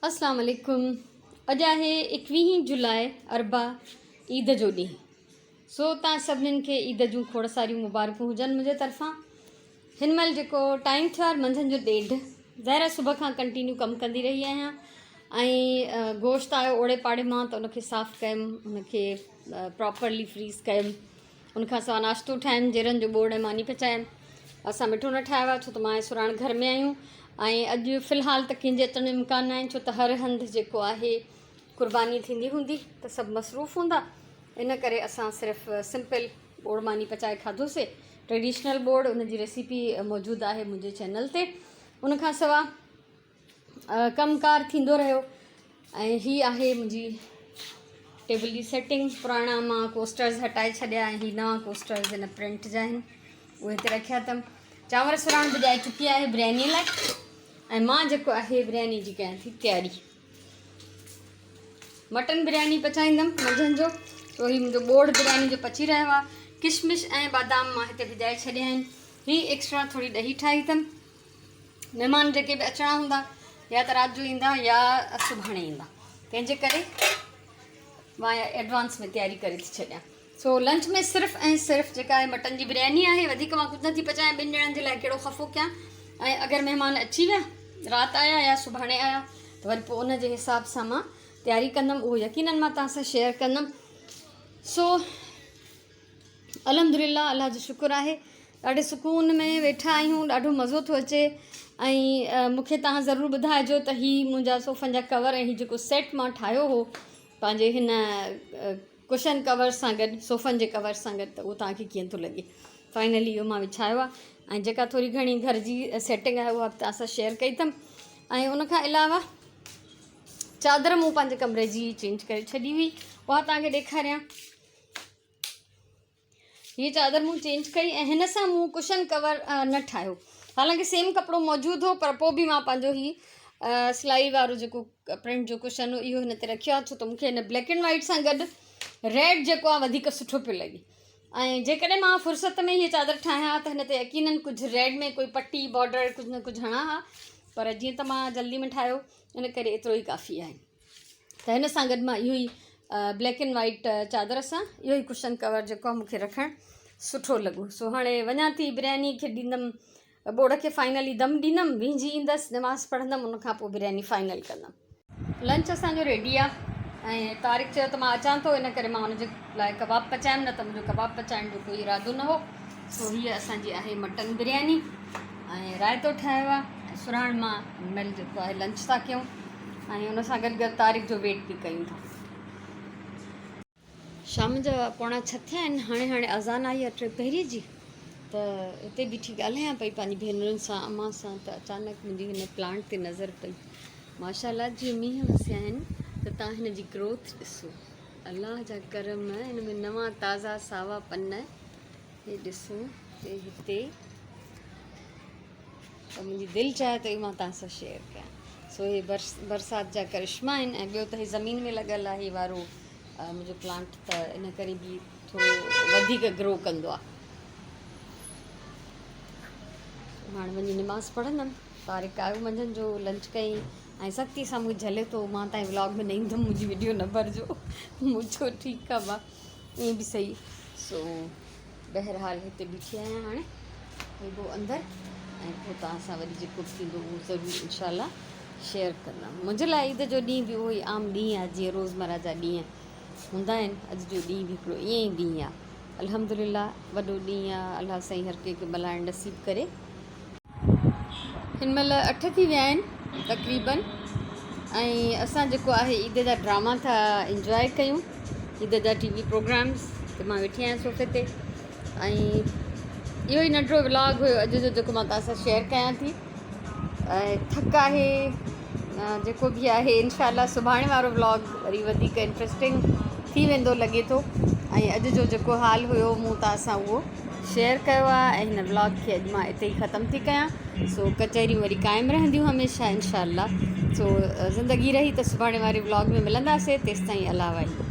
اسلام عليڪم اڄ آهي ايڪويهين جولاء اربع عيد جو ڏينهن سو تان سڀنين کي عيد جون کوڙ ساريون مبارڪون هجن منهنجي طرفان هن مهل جيڪو ٽائيم ٿيو آهي منجهند جو ڏيڍ ظاهر آهي صبح کان ڪنٽينيو ڪم ڪندي رهي آهيان ۽ گوشت آيو اوڙي پاڙي مان ته ان کي صاف ڪيم ان کي پراپرلي فريز ڪيم ان کان سواء ناشتو ٺاهيم، جيرن جو ٻوڙ ۽ ماني پچايم. اسان مٺو نه ٺاهيو آهي ڇو ته مان ۽ سرهاڻ گهر ۾ آهيون ۽ اڄ في الحال ته ڪنهن جي اچڻ جو امڪان ناهي ڇو ته هر هنڌ جيڪو آهي قرباني ٿيندي هوندي ته سڀ مصروف هوندا ان ڪري اسان صرف سمپل ٻوڙ ماني پچائي کاڌوسي ٽريڊيشنل ٻوڙ ان جي ريسيپي موجود آهي منهنجي چينل تي ان کان سواء ڪم ڪار ٿيندو رهيو ۽ هي آهي منهنجي ٽيبل جي سيٽنگ پراڻا مان ڪوسٽرز هٽائي ڇڏيا ۽ هي نوان ڪوسٽرز هن پرنٽ جا آهن اهي هتي رکيا اٿم چانور سراڻ ڀڄائي چڪي آهي برياني لاء ۽ مان جيڪو آهي برياني جي ڪيان ٿي تياري مٽن برياني پچائيندم منجهند جو سو هي منهنجو ٻوڙ برياني جو پچي رهيو آهي ڪشمش ۽ بادام مان هتي ڀڄائي ڇڏيا آهن هي ايڪسٽرا ٿوري ڏهي ٺاهي اٿم مهمان جيڪي به اچڻا هوندا يا ته رات جو ايندا يا سڀاڻي ايندا تنهن جي ڪري مان ايڊوانس ۾ تياري ڪري ٿي ڇڏيان سو لنچ ۾ صرف ۽ صرف جيڪا آهي مٽن جي برياني آهي وڌيڪ مان ڪجهه نٿي پچايان ٻن ڄڻن جي لاء ڪهڙو خفو ڪيان ۽ اگر مهمان اچي ويا رات آيا يا سڀاڻي آيا ته وري پوء ان جي حساب سان مان تياري ڪندم اهو يقينن مان توهان سان شيئر ڪندم سو الحمد لله الله جو شڪر آهي ڏاڍي سڪون ۾ ويٺا آهيون ڏاڍو مزو ٿو اچي ۽ مون کي توهان ضرور ٻڌائجو ته هي منهنجا صوفن جا ڪور ۽ هي جيڪو سيٽ مان ٺاهيو هو پنهنجي هن ڪشن ڪور سان گڏ صوفن جي ڪور سان گڏ ته اهو توهان کي ڪيئن ٿو لڳي فائنلي اهو مان وڇايو آهي ۽ جيڪا ٿوري گهڻي گهر جي سيٽنگ آهي اها به توهان سان شيئر ڪئي اٿم ۽ ان کان علاوه چادر مون پنهنجي ڪمري جي چينج ڪري ڇڏي هئي اها توهان کي ڏيکاريان هيء چادر مون چينج ڪئي ۽ هن سان مون ڪشن ڪور نه ٺاهيو حالانڪه سيم ڪپڙو موجود هو پر پوء به مان پنهنجو هي سلائي وارو جيڪو پرنٽ جو ڪشن هو اهو هن تي رکيو آهي ڇو ته مون کي هن بليڪ اينڊ وائيٽ سان گڏ ريڊ جيڪو آهي وڌيڪ سٺو پيو لڳي ۽ جيڪڏهن مان فرصت ۾ هيء چادر ٺاهيان ها ته هن تي يقينن ڪجهه ريڊ ۾ ڪوئي پٽي بارڊر ڪجهه نه ڪجهه هڻان ها پر جيئن ته مان جلدي ۾ ٺاهيو ان ڪري ايترو ئي ڪافي آهي ته هن سان گڏ مان اهو ئي بليڪ اينڊ وائيٽ چادر سان اهو ئي ڪشن ڪور جيڪو آهي مونکي رکڻ سٺو لڳو سو هاڻي وڃان ٿي برياني کي ڏيندم ٻوڙ کي فائنلي دم ڏيندم وينجهي ايندس نماز پڙهندم ان کان پوء برياني فائنل ڪندم. لنچ اسان جو ريڊي آ ۽ طارق چيو ته مان اچان ٿو ان ڪري مان ان جي لاء ڪباب پچايم نه ته منهنجو ڪباب پچائڻ جو ڪوئي ارادو نه هو سو هيء اسان جي آهي مٽن برياني ۽ رائتو ٺاهيو آ ۽ سرهاڻ مان هن مهل جيڪو آهي لنچ ٿا ڪيون ۽ ان سان گڏ گڏ طارق جو ويٽ به ڪيون ٿا. شام جا پوڻا ڇهه ٿيا آهن هاڻي هاڻي اذان آئي آهي ٽيپهري جي ته هتي بيٺي ڳالهايان پئي پنهنجي ڀينرن سان امان سان ته اچانڪ منهنجي هن پلانٽ تي نظر پئي ماشاء الله جيئن مينهن وسيا آهن ته تان هن جي گروٿ ڏسو الله جا ڪرم هن ۾ نوان تازا ساوا پن هي ڏسو هي هتي ته منهنجي دل چاهي ته اهو مان توهان سان شيئر ڪيان سو هي برسات جا ڪرشما آهن ۽ ٻيو ته هي زمين ۾ لڳل آهي هي وارو منهنجو پلانٽ ته ان ڪري به ٿورو وڌيڪ گرو ڪندو آهي هاڻي وڃي نماز پڙهندم طارق آيو منجهند جو لنچ ڪئي ۽ سختي سان مون جهلي ٿو مان تائين ولاگ ۾ نه ايندم منهنجي وڊيو نه ڀرجو مون چيو ٺيڪ آهي با ائين به صحيح سو بهرحال هتي بيٺي آهيان هاڻي ويبو اندر ۽ پوء توهان سان وري جيڪو به ٿيندو اهو ضرور انشاء الله شيئر ڪندم منهنجي لاء عيد جو ڏينهن به اهو ئي عام ڏينهن آهي جيئن روزمره جا ڏينهن هوندا آهن اڄ جو ڏينهن به هڪڙو ائين ئي ڏينهن آهي الحمد لله وڏو ڏينهن آهي الله سائين هر ڪنهن کي ملهائڻ نصيب ڪري. هن مهل اٺ ٿي ويا آهن تقريبن ۽ اسان جيڪو آهي عيد جا ڊراما ٿا انجواء ڪيون عيد جا ٽي وي پروگرامز تي مان ويٺي آهيان صوفي تي ۽ اهو ئي ننڍڙو ولاگ هيو اڄ جو جيڪو مان توهان سان شيئر ڪيان ٿي ۽ ٿڪ آهي جيڪو به آهي انشاء الله سڀاڻي وارو ولاگ وري وڌيڪ انٽرسٽنگ ٿي ويندو لڳي ٿو ۽ اڄ جو جيڪو حال هيو مون توهان سان اهو شيئر ڪيو آهي ۽ هن ولاگ کي اڄ مان اتي ئي ختم ٿي ڪيان سو ڪچهريون وري قائم رهنديون هميشه انشاء الله سو زندگي رهي ته سڀاڻي واري ولاگ ۾ ملنداسي تيستائين الله واهي.